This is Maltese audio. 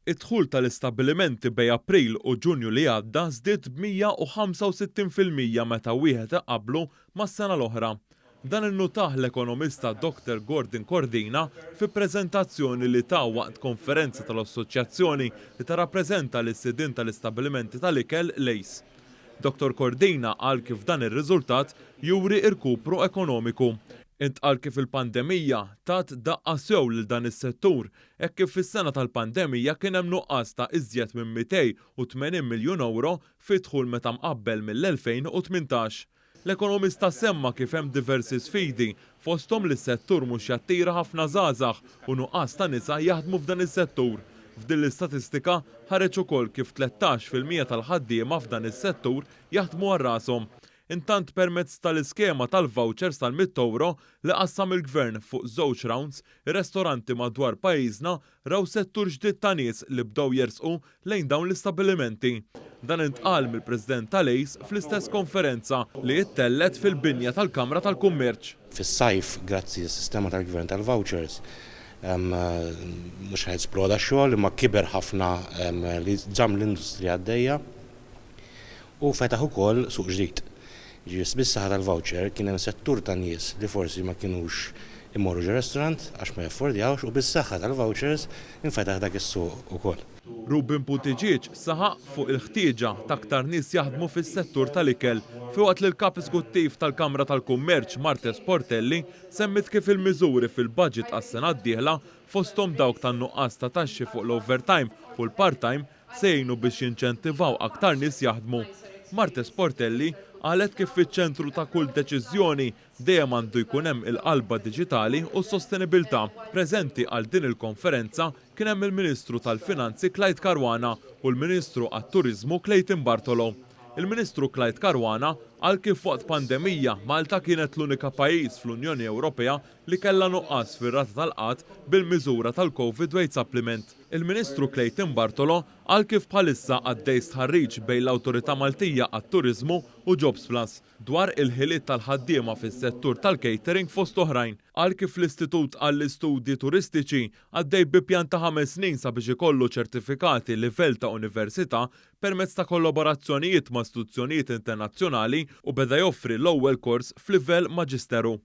Id-dħul tal-istabbilimenti bejn April u Ġunju li għadda żdied b'165% meta wieħed iqabblu mas-sena l-oħra. Dan innutah l-ekonomista Dr Gordon Cordina fi preżentazzjoni li ta waqt konferenza tal-assoċjazzjoni li tirrappreżenta lis-sidien tal-istabbilimenti tal-ikel l-ACE. Dr Cordina qal kif dan ir-riżultat juri rkupru ekonomiku. Intqal kif il-pandemija tat daqqa sew lil dan is-settur hekk kif fis-sena tal-pandemija kien hemm nuqqas ta' iżjed minn 280 miljun ewro fi dħul meta mqabbel mill-2018. L-ekonomista semma kif hemm diversi sfidi fosthom li s-settur mhux jattira ħafna żgħażagħ u nuqqas ta' nisa jaħdmu f'dan is-settur. F'din l-istatistika ħareġ ukoll kif 13% tal-ħaddiema f'dan is-settur jaħdmu għal rashom. Intant permezz tal-iskema tal-vouchers tal-100 euro li qassam il-gvern fuq żewġ rounds, ir-restoranti madwar pajjiżna raw settur ġdid ta' nies li bdew jersqu lejn dawn l-istabbilimenti. Dan intqal mill-President tal-ACE fl-istess konferenza li ttellgħet fil-binja tal-Kamra tal-Kummerċ. Fis-sajf, grazzi s-sistema tal-gvern tal-vouchers, mhux ħa jesploda x-xogħol imma kiber ħafna li żamm l-industrija għaddejja u fetaħ ukoll suq ġdid. Ġifieri bis-saħħa tal-voucher kien hemm settur ta' nies li forsi ma kinux imorru ġo restaurant għax ma jaffordjawx u bis-saħħa tal-vouchers infetaħ dak is-suq ukoll. Ruben Buttigieg saħaq fuq il-ħtieġa ta' aktar nies jaħdmu fis-settur tal-ikel filwaqt li l-kap eżekuttiv tal-Kamra tal-Kummerċ Marthese Portelli semmit kif il-miżuri fil-budget għas-sena d-dieħla fosthom dawk tan-nuqqas ta' taxxi fuq l-overtime u l-part-time se jgħinu biex jinċentivaw aktar nies jaħdmu. Marthese Portelli qalet kif fiċ-ċentru ta' kull deċiżjoni dejjem għandu jkun hemm il-qalba diġitali u s-sostenibilità. Preżenti għal din il-konferenza kien hemm il-Ministru tal-Finanzi Clyde Caruana u l-Ministru għat-Turiżmu Clayton Bartolo. Il-Ministru Clyde Caruana qal kif waqt pandemija Malta kienet l-unika pajjiż fl-Unjoni Ewropea li kellha nuqqas fir-rata tal-qgħad bil-miżura tal-Covid Wage Supplement. Il-Ministru Clayton Bartolo qal kif bħalissa għaddej stħarriġ bejn l-Awtorità Maltija għat-Turiżmu u Jobs Plus dwar il-ħiliet tal-ħaddiema fis-settur tal-catering fost oħrajn. Qal kif l-Istitut għall-Istudji Turistiċi għaddej bi pjan ta' 5 snin sabiex ikollu ċertifikati livell ta' università permezz ta' kollaborazzjonijiet ma' istituzzjonijiet internazzjonali u beda joffri l-ewwel kors f'livell maġisteru.